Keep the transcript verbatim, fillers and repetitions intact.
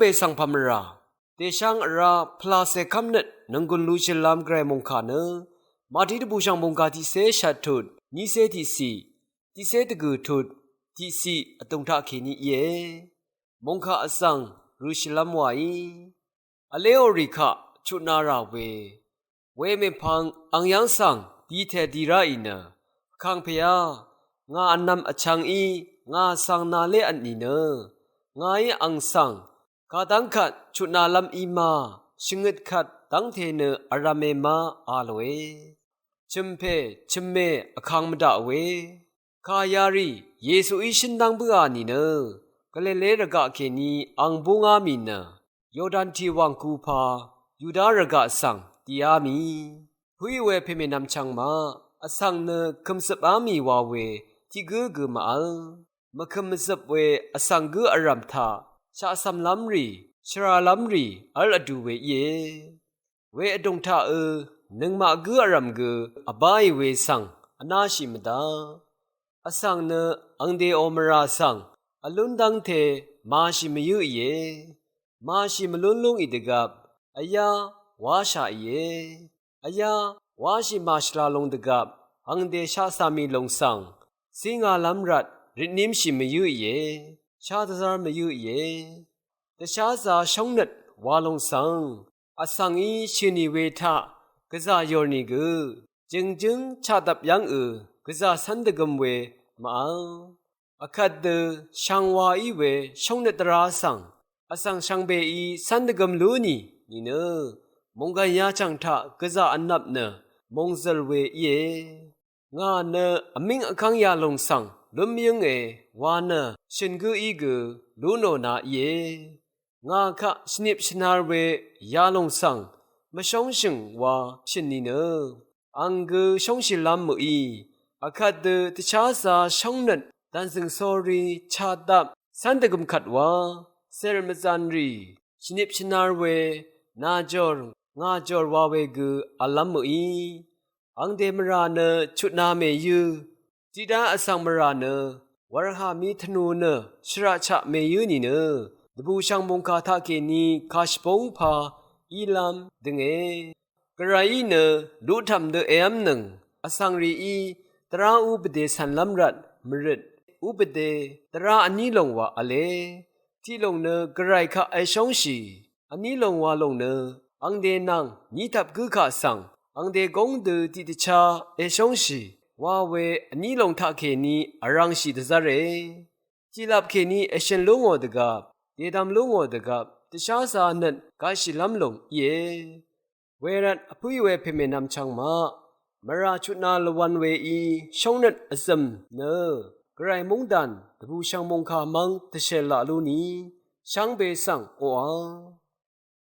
Pè svng pàmvrà dèsháng vrá pvlacè kv́mnøt nònggùn lushìlv́m gvray mòngkà nø Màtí dvbùshv̀ng mòngkà tiqcé shvt tut nícé tiqciq, tiqcé dvgø̀ tut tiqciq vdùng taqkèní íe. Mòngkà vsvng røshìlv́m wàí vléò rì kaq chutna rà we, wemèpvng ang yv́ng svng dìtè dì ráì nø, Vkàngpèá, ngà vnvm vchvng í ngà svng nàlévt nìnø, ngàí ang svng kadv́ng kvt chutnalv́m í ma, shvngøt kvt dv́ngte nø vrv̄me ma, a lòe. Chø̀mpè chø̀mmè vkang mvdaq we, kà yarì Yesuí shǿn dv́ng bǿà nìnø, Galile rvgaq kèní ang búngá mì nø, Yordan tìwàng kupa Yuda rvgaq svng dìá mì. Pǿì we pèmènvm chvng maq, vsvng nø kø̀mzøpá mì wa we tiq gǿ gø màvl. Mvkø̀m mvzøp we vsvng gǿ vrv̀m taq shaqcv̀mlv́m rì, shvralv́m rì v́l vdu we íe. We vdùng taqø nøngmaq gǿ vrv̀m gø vbáì we svng vnáshì mvdaq. Vsvng nø angdèò mvrà svng vlún dv́ngte màshì mvyǿìe. Màshì mvlún lúngì dvgvp vyá wáshàìe. Vyá wáshì màshvla long dvgvp angdè shaqcà mì lòng svng zíngalv́m rvt rvtnímshì mvyǿìe. Shá dvzv́r mvyǿìe. Dvsházā shóngnøt wa lòng svng vsvng í shø̀nì we taq gvzà yòrnìgø jø̀ngjǿng chaqdvp yv́ngø gvzà cv́n dvgøm we màvl. Vkvt dø shvngwa í we shóngnøt dvrá svng vsvng shvngbeí cv́n dvgøm lú nì nìnø, mònggv̀n yachv̀ng taq gvzà vnvp nø mòngzø̀l we íe. Ngà nø vmíng vkv́ng yalòng svng lún mvyǿnge wa nø shø̀n gǿí gø lú nò na íe. Ngà kaq shvnip shvnar we yalòng svng mvshóngshø̀ng wa shø̀n nìnø, ang gø shóngshìlv́m mø̀í. Vkvt dø dvsházā shóngnøt dv̀nzø̀ng sórí chaqdvp cv́n dvgøm kvt wa cèrvt mvzanrì shvnip shvnar we nàjòr ngàjòr wa we gø v̀llv́m mø̀í. Angdè mvrà nø chutna mèyǿ. Tiqdá vsvng mvrà nø wurhà mí tvnu nø shvraqchaq mèyǿ nìnø, dvbùshv̀ng mòngkà taqkèní kàshvbóng pa ílv́m dønge. Gvrayí nø luqtv̀m dø èv́mnøng vsvng rìí dvrá ú bvdè cv̀nlv́m rvt mvrøt. Ú bvdè dvrá vní lòng wa v̄le. Tiq lòng nø gvray kaq èshóngshì. Vní lòng wa lòng nø angdè nvng nítap gǿ kaq svng angdè góng dø tiqdvchá èshóngshì wa we vní lòng taqkèní vrv̄ngshì dvzv́re. Tiqlap kèní èshø̀n lú ngò dvgvp, dèdvm lú ngò dvgvp, dvsházā nøt gashìlv́m lòng íe. Wervt vpǿì we pèmènvm chvng maq, mvrà chutna lvwv̄n weí shóngnøt vzø̀m nø gvray móngdàn dvbùshv̀ng mòngkà mv́ng dvshèl laq lú ni shvngbe svng oqà.